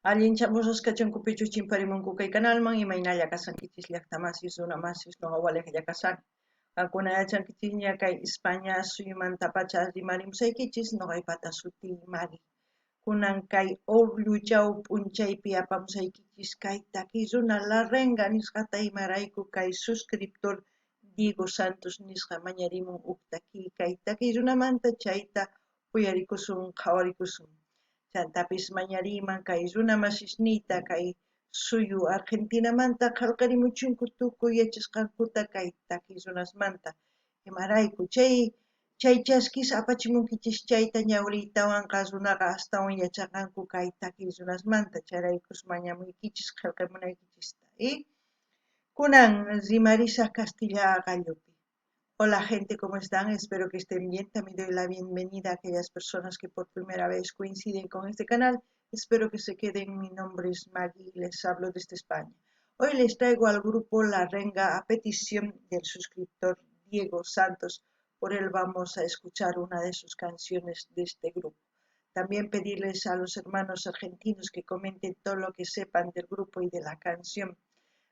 Allinchamusqas kachunkupichus chimparimunku kay kanalman, imaynalla kashankichis llaqtamasis, runamasis, noqa walejlla kashani. Qankuna yachankichisña kay España suyumantapacha rimarimusaykichis, noqaypata sutiy Mari. Kunan kay Orlluchaw p'unchaypi apamusaykichis kay takiy runa La Renga nisqata imarayku kay suscriptor Diego Santos nisqa mañarimun uj takiy kay takiy runamanta chayta uyarikusun qhawarikusun. Chantapis mañariyman kay runa masisniyta kay suyu Argentinamanta qhalqarimuchunku tukuy yachasqankuta kay takiy runasmanta. Imarayku chay chay chaskis apachimunkichis chayta ñawriytawanqa runaqa astawan yachanqanku kay takiy runasmanta chayraykus mañamuykichis qhelqamunaykichista. Kunan rimarisaj kastilla qallupi. Hola gente, ¿cómo están? Espero que estén bien. También doy la bienvenida a aquellas personas que por primera vez coinciden con este canal. Espero que se queden. Mi nombre es Maggie y les hablo desde España. Hoy les traigo al grupo La Renga a petición del suscriptor Diego Santos. Por él vamos a escuchar una de sus canciones de este grupo. También pedirles a los hermanos argentinos que comenten todo lo que sepan del grupo y de la canción,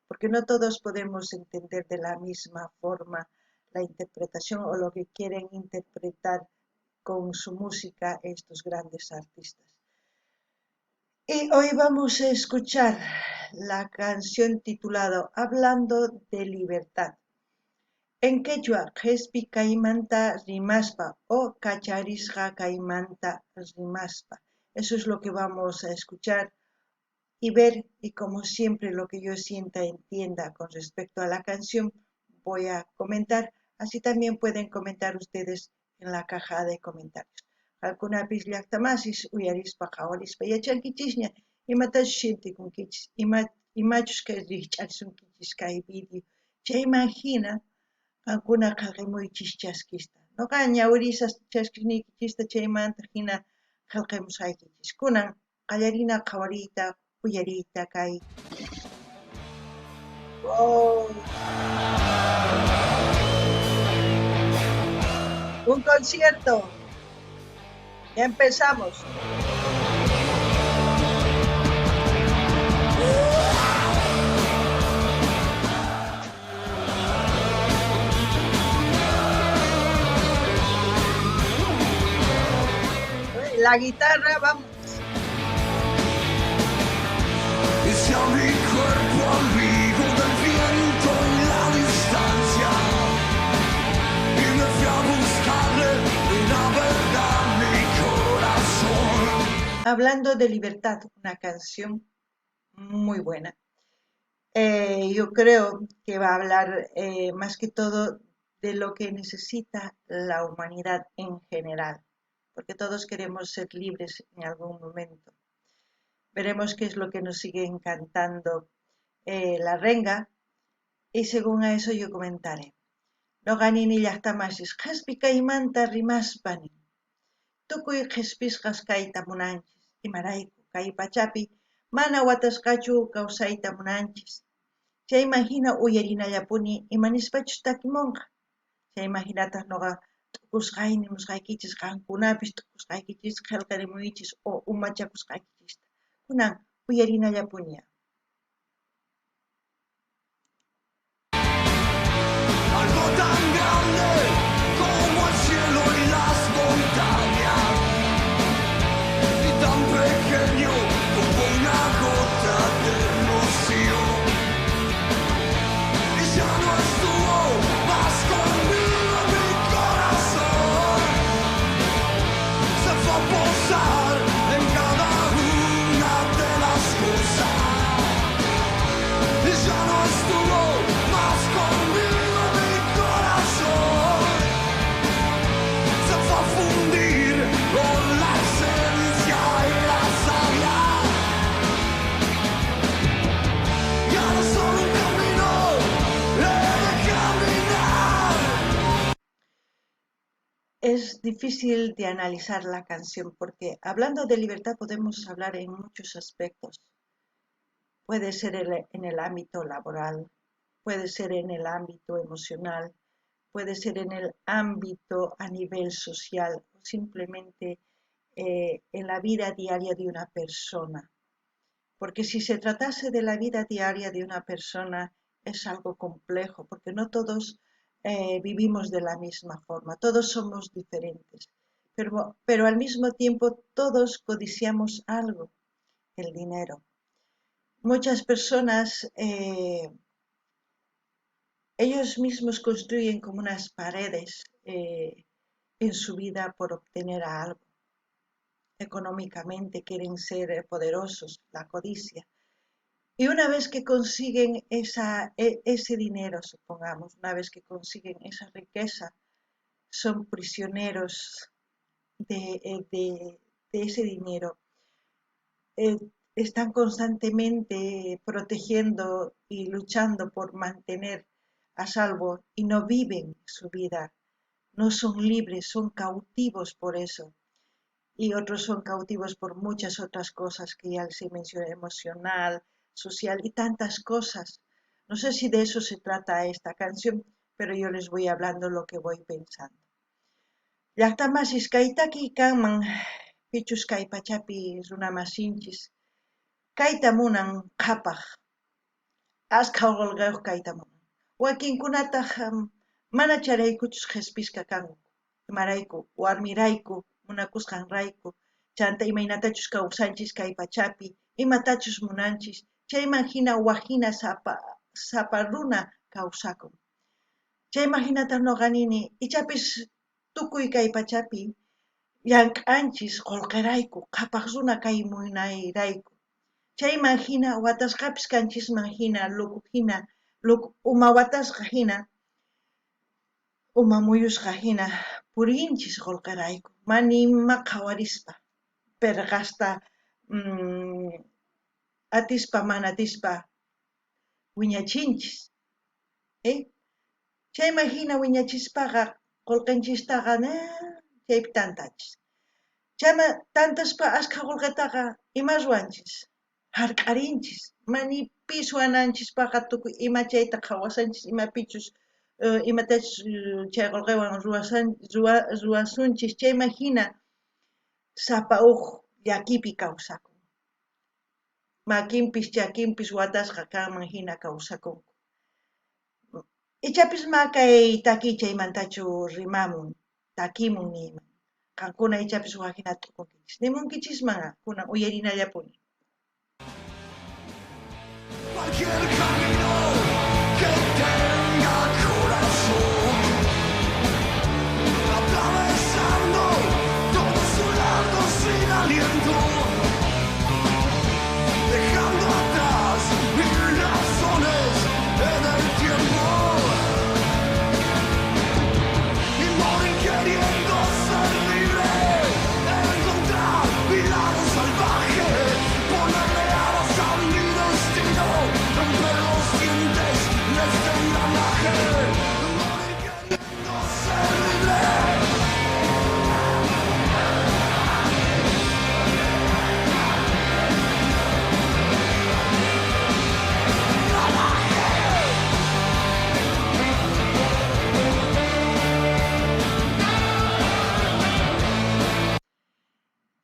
porque no todos podemos entender de la misma forma la interpretación o lo que quieren interpretar con su música estos grandes artistas. Y hoy vamos a escuchar la canción titulada Hablando de Libertad. En quechua, Qhespi kaymanta rimaspa o Kacharisqa kaymanta rimaspa. Eso es lo que vamos a escuchar y ver, y como siempre lo que yo sienta entienda con respecto a la canción voy a comentar. Así también pueden comentar ustedes en la caja de comentarios. Qankunapis llaqtamasis uyarispa qhawarispa yachankichisña imatachus sientikunkichis, imachus kay rikch'arisunkichis kay video. Chayman hina qankuna qhalqimuychis chaskista. Noqa ñawirisas chaskisniykichista chaymanta hina qhalqimusaykichis. Kunan qallarina qhawariyta uyariyta kay. Oh. Un concierto. Ya empezamos. La guitarra, vamos. Y si a mi cuerpo amigo del viento y la distancia, y me fui a buscarle y navegar mi corazón. Hablando de libertad, una canción muy buena. Yo creo que va a hablar más que todo de lo que necesita la humanidad en general, porque todos queremos ser libres en algún momento. Veremos qué es lo que nos sigue encantando La Renga, y según a eso yo comentaré. Noqa nini llaqtamasis qhespi kaymanta rimaspa nin. Tukuy qhespisqas kayta munanchis, imarayku kay pachapi mana watasqachu kawsayta munanchis. Chayman hina uyarinallapuni imanispachus takimunqa. Chayman hinataq noqa t'ukusqayni musqaykichis, qankunapis t'ukusqaykichis, qhelqarimuychis o umachakusqaykichista. Kunan uyarinallapuni. Algo tan grande como el cielo y las montañas, y tan pequeño como una gota de rocío. Y ya no estuvo más conmigo mi corazón, se fue a posar en cada una de las cosas. Y ya no estuvo más conmigo mi corazón, se fue a fundir con la esencia y la savia. Y ahora solo un camino he de caminar. Es difícil de analizar la canción porque hablando de libertad podemos hablar en muchos aspectos. Puede ser en el ámbito laboral, puede ser en el ámbito emocional, puede ser en el ámbito a nivel social o simplemente en la vida diaria de una persona. Porque si se tratase de la vida diaria de una persona es algo complejo, porque no todos vivimos de la misma forma, todos somos diferentes, pero al mismo tiempo todos codiciamos algo, el dinero. Muchas personas, ellos mismos construyen como unas paredes en su vida por obtener algo. Económicamente quieren ser poderosos, la codicia. Y una vez que consiguen ese dinero, supongamos, una vez que consiguen esa riqueza, son prisioneros de ese dinero. Están constantemente protegiendo y luchando por mantener a salvo y no viven su vida. No son libres, son cautivos por eso. Y otros son cautivos por muchas otras cosas que ya les he mencionado, emocional, social y tantas cosas. No sé si de eso se trata esta canción, pero yo les voy hablando lo que voy pensando. Llaqtamasis kay takiy kanman pichus kay pachapi runamasinchis kayta munan qhapaj, askha qullqiyuq kayta munan. Wakinkunataq mana chayraykuchus qhispisqa kanku, imarayku, warmirayku, munakusqanrayku, chanta imaynatachus kawsanchis kay pachapi, imatachus munanchis, chayman hina wajina sapa runa kawsakun. Chayman hinataq nuqa nini, ichapis tukuy kay pachapi llank'anchis qullqirayku, qhapaq runa kay munayrayku. Chayman hina watasqapis kanchisman hina, luku hina, uma watasqa hina, uma muyusqa hina purinchis qullqirayku, mana ima qhawarispa, perqasta atispa mana atispa wiñachinchis. Chayman hina wiñachispaqa qullqinchistaqa chaypi tantachis. Chayman tantaspa askha qullqitaqa ima ruwanchis? Hark'arinchis, mani pi suwananchispaqqa tukuy ima chayta qhawasanchis, imapichus imatachus chay qullqiwan ruwasunchis, chayman hina sapa uj llakipi kawsakun. Makinpis chakinpis watasqa kanman hina kawsakunku. Ichapis ma kay takiy chaymantachu rimamun, takimun niyman. Qankuna ichapis waj hina t'ukunkichis. Nimunkichisman kunan uyarinallapuni. Cualquier camino que tenga corazón, atravesando todo su largo sin aliento, dejando atrás mil razones en el tiempo, y morir queriendo ser libre, encontrar mi lado salvaje, ponerle alas a mi destino, romper los dientes de este engranaje, morir queriendo ser libre.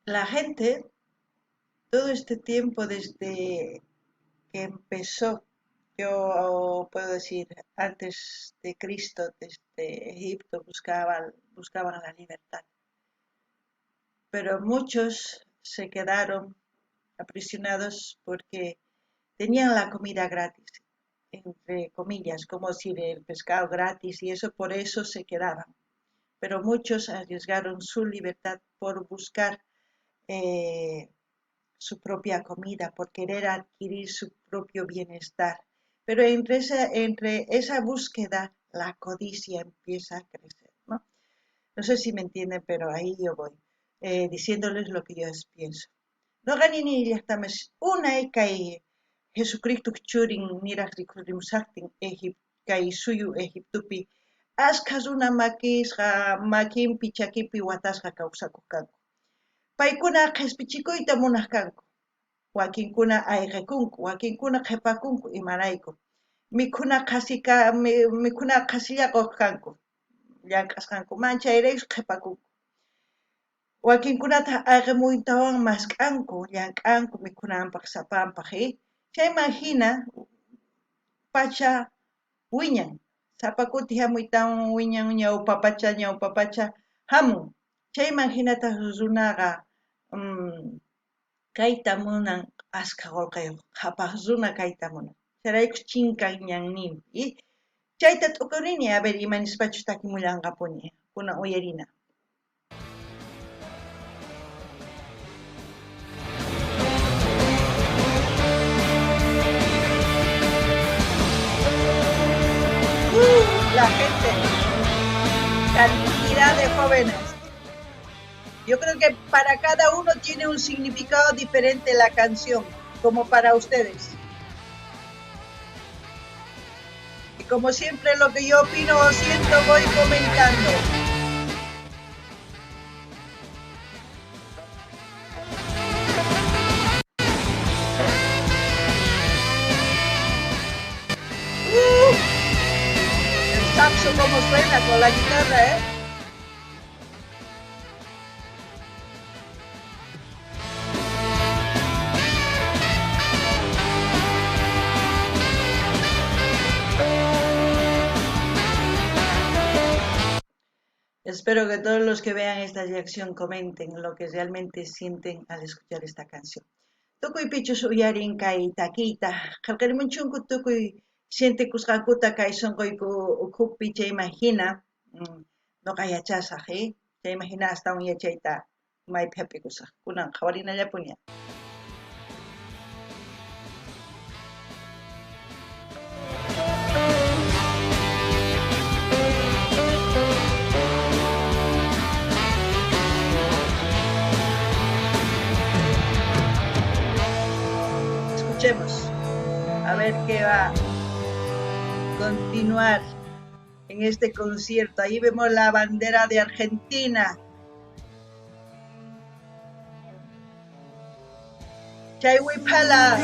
La gente, todo este tiempo desde que empezó, yo puedo decir, antes de Cristo, desde Egipto, buscaban la libertad. Pero muchos se quedaron aprisionados porque tenían la comida gratis, entre comillas, como si el pescado gratis, y eso, por eso se quedaban. Pero muchos arriesgaron su libertad por buscar su propia comida, por querer adquirir su propio bienestar. Pero entre esa búsqueda, la codicia empieza a crecer, ¿no? No sé si me entienden, pero ahí yo voy, diciéndoles lo que yo pienso. No ganini llaqtamas unay kay Jesucristo churin niraj rikhurimsaqtin kay suyu Egiptopi askha runa makisqa makinpi chakipi watasqa kawsakuq kanku. Paykuna qhispichikuyta munaq kanku. Wakinkuna ayqikunku, wakinkuna qhipakunku imarayku. Mikhuna qhasilla quq kanku. Llank'asqankuman chayrayku qhipakunku. Wakinkunataj ayqemuytawan mask'anku, llank'anku mikhunanpaj, sapanpaj, Chayman jina pacha wiñan, sapa kuti jamuytawan wiñan ñawpa pacha, ñawpa pacha jamun. Chayman jinataj runaqa kayta munan askha qolqeyoj, qhapaj runa kayta munan. Chayrayku chinkan ñanninpi. Chayta t'ukurini, a ver ima nispachus takimullanqapuni, kunan uyarina. La gente, cantidad de jóvenes. Yo creo que para cada uno tiene un significado diferente la canción, como para ustedes. Y como siempre lo que yo opino o siento voy comentando. El saxo como suena con la guitarra, ¿eh? Espero que todos los que vean esta reacción comenten lo que realmente sienten al escuchar esta canción. Tukuy pichus uyarin kay takiyta, qhelqarimunchunku tukuy sientekusqankuta kay sonqoyku ukhupi chayman hina, noqa yachasaj, chayman hina astawan yachayta maypi hap'ikusaj. Kunan qhawarinallapuni. Escuchemos, a ver qué va a continuar en este concierto. Ahí vemos la bandera de Argentina. Chay wiphala.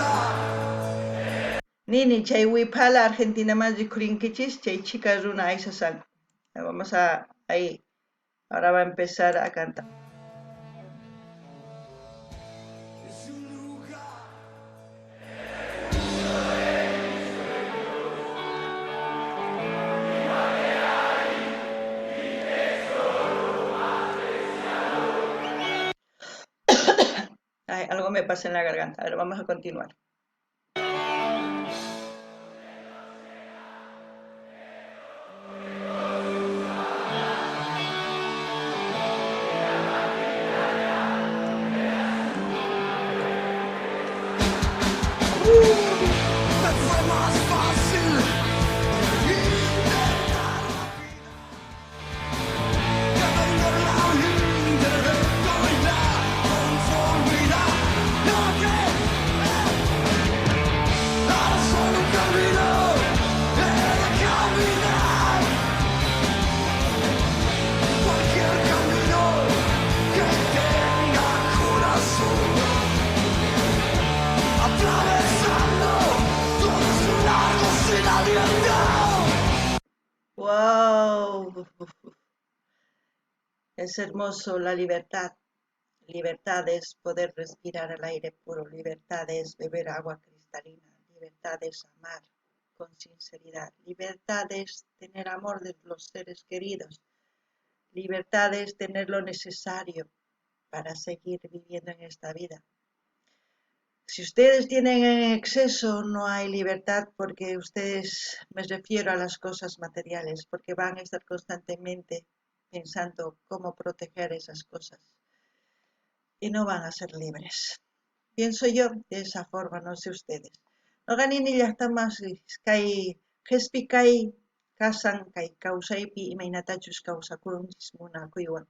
Nini, chay wiphala Argentina más rikhurinkichis, chay chica runa aysasanku. Vamos a ahí. Ahora va a empezar a cantar. Ay, algo me pasa en la garganta. A ver, vamos a continuar. Me fue más fácil intentar la vida que vender la intelecto y la conformidad. No que ahora solo un camino he de caminar. Cualquier camino que tenga corazón. Atravesando todos sus largos sin aliento. ¡Wow! Es hermoso la libertad. Libertad es poder respirar el aire puro. Libertad es beber agua cristalina. Libertad es amar con sinceridad. Libertad es tener amor de los seres queridos. Libertad es tener lo necesario para seguir viviendo en esta vida. Si ustedes tienen en exceso, no hay libertad porque ustedes, me refiero a las cosas materiales, porque van a estar constantemente pensando cómo proteger esas cosas y no van a ser libres. Pienso yo de esa forma, no sé ustedes. Noqa nini llaqtamasi kay qhispi kay kasan kay kawsaypi imaynatachus kawsakunchis munakuywan.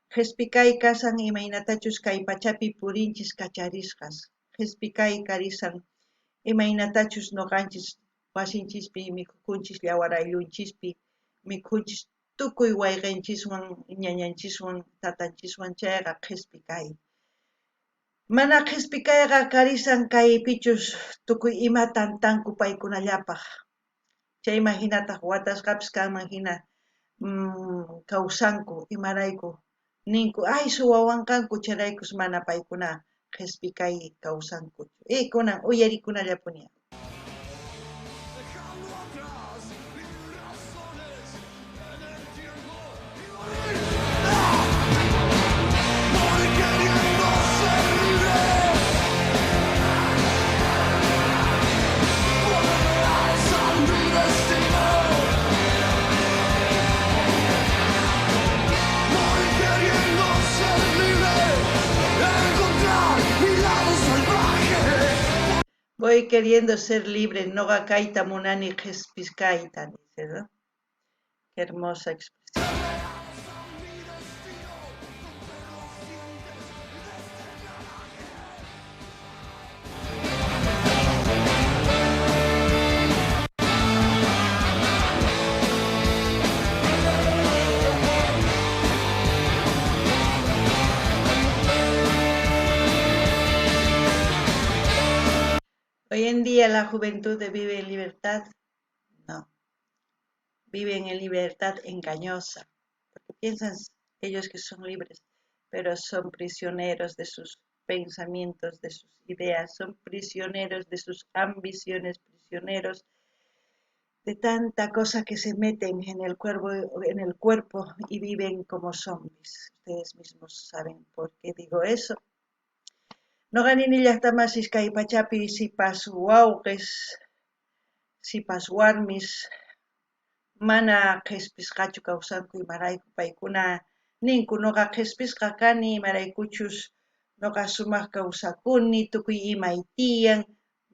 Qhispi kay kasan imaynatachus kay pachapi purinchis kacharisqas. Qhispi kay karisan imaynatachus noqanchis wasinchispi mikhukunchis llawarayllunchispi mikhunchis tukuy wayqenchiswan ñañanchiswan tatanchiswan chayqa qhispi kay. Mana qhispi kayqa karisan kaypichus tukuy ima tantanku paykunallapaj. Chayman hinataq watasqapis kanman hina kawsanku imarayku Ninku, ay suwawanqanku, chayraykus mana paykuna qhespi kay kawsankuchu. Kunan uyarikunallapuni. Dejando atrás mil razones en el tiempo y morir. Morir queriendo ser libre. Volverás a mi destino. Morir queriendo ser libre. Encontrar mi lado salvaje. Voy queriendo ser libre, noqa kayta munani qhespis kayta, dice, ¿no? Qué hermosa expresión. Mi destino, romper los dientes de este engranaje. Hoy en día la juventud vive en libertad. No, viven en libertad engañosa, porque piensan ellos que son libres, pero son prisioneros de sus pensamientos, de sus ideas, son prisioneros de sus ambiciones, prisioneros de tanta cosa que se meten en el cuerpo, en el cuerpo y viven como zombies. Ustedes mismos saben por qué digo eso. Noqa nini llaqtamasis kay pachapi sipas wawqis, sipas warmis, mana qhespisqachu kawsanku imarayku paykuna ninku noqa qhespisqa kani imaraykuchus noqa sumaq kawsakuni tukuy imay tiyan,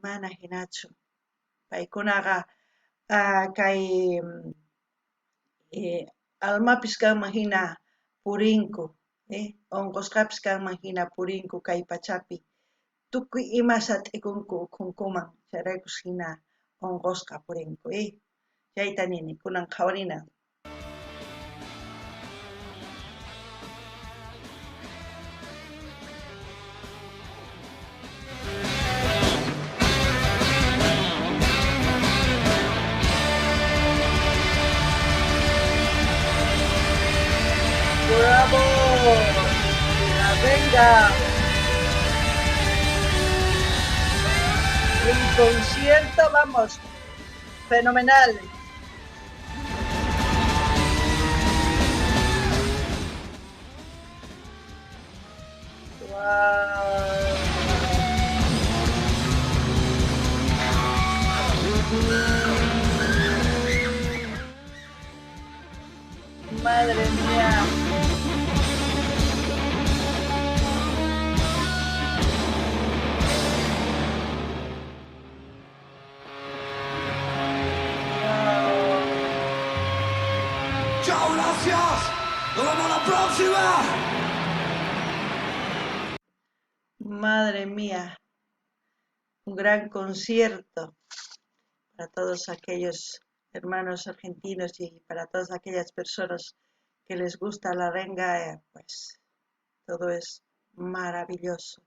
mana hinachu. Paykunaqa kay almapis kanman hina purinku, onqosqapis kanman hina purinku kay pachapi. Tukuy ima sat'ikunku ukhunkuman, chayraykus hina onqosqa purinku. Chayta nini, kunan qhawarina. ¡Bravo! ¡La venga! Un concierto, vamos, fenomenal. ¡Guau! Madre mía. Chao, gracias. Nos vemos la próxima. Madre mía, un gran concierto para todos aquellos hermanos argentinos y para todas aquellas personas que les gusta la renga, pues todo es maravilloso.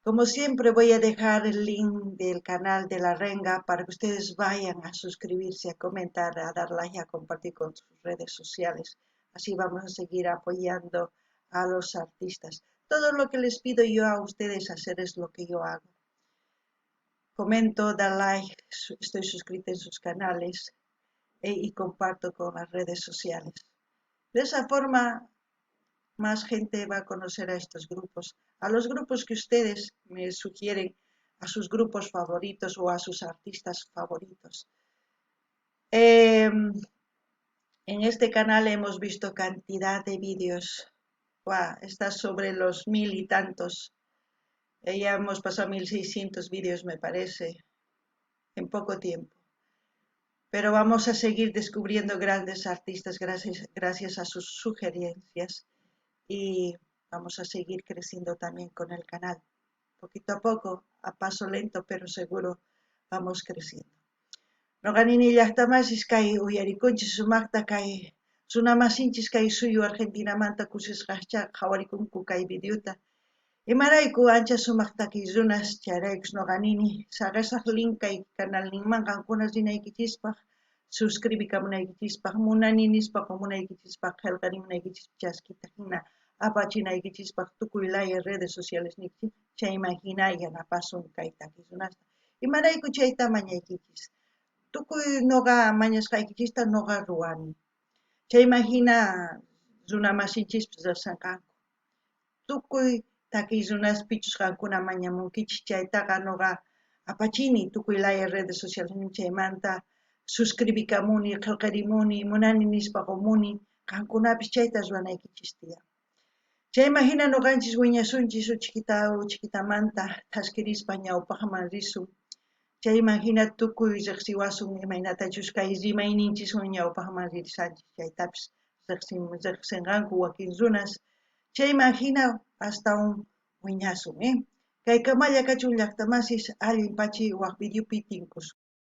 Como siempre voy a dejar el link del canal de La Renga para que ustedes vayan a suscribirse, a comentar, a dar like, a compartir con sus redes sociales. Así vamos a seguir apoyando a los artistas. Todo lo que les pido yo a ustedes hacer es lo que yo hago. Comento, da like, estoy suscrita en sus canales y comparto con las redes sociales. De esa forma, más gente va a conocer a estos grupos, a los grupos que ustedes me sugieren, a sus grupos favoritos o a sus artistas favoritos. En este canal hemos visto cantidad de vídeos. Guau, está sobre los 1000 y tantos. Ya hemos pasado 1600 vídeos, me parece, en poco tiempo. Pero vamos a seguir descubriendo grandes artistas gracias a sus sugerencias y vamos a seguir creciendo también con el canal. Poquito a poco, a paso lento pero seguro, vamos creciendo. Noqa nini llaqtamasis kay uyarikunchis sumaqta kay runamasinchis kay suyu Argentinamanta kusisqaschá qhawarikunku kay videota. Imarayku ancha sumaq takiy runas chayraykus noqa nini saqesaq link kay canalninman qankuna rinaykichispaq, suscribikamunaykichispaq, munani nispa qomunaykichispaq, qhelqarimunaykichispaq chaskita hina apachinaykichispaj tukuy laya redes sociales niykichis, chayman jina yanapasun kay takiy runasta. Imarayku chayta mañaykichis? Tukuy noqa mañasqaykichista noqa ruwani. Chayman jina runa masinchispis rejsenqanku. Tukuy takiy runaspichus qankuna mañamunkichis chaytaqa noqa apachini tukuy laya redes sociales chaymanta suscribikamuni, qhelqerimuni, munani nispa qomuni, qankunapis chayta ruwanaykichis tiyan. Chayman jina noqanchis wiñasunchis uchkita uchkitamanta thaskirispa ñawpaqman risun. Chayman jina tukuy riqsiwasun imaynatachus kay rimayninchiswan ñawpaqman ririshanchis chaytapis riqsinqanku wakin runas. Chayman jina astawan wiñasun, eh? Kaykamalla kachun llaqtamasis allin pachi waj videopi tinkusun.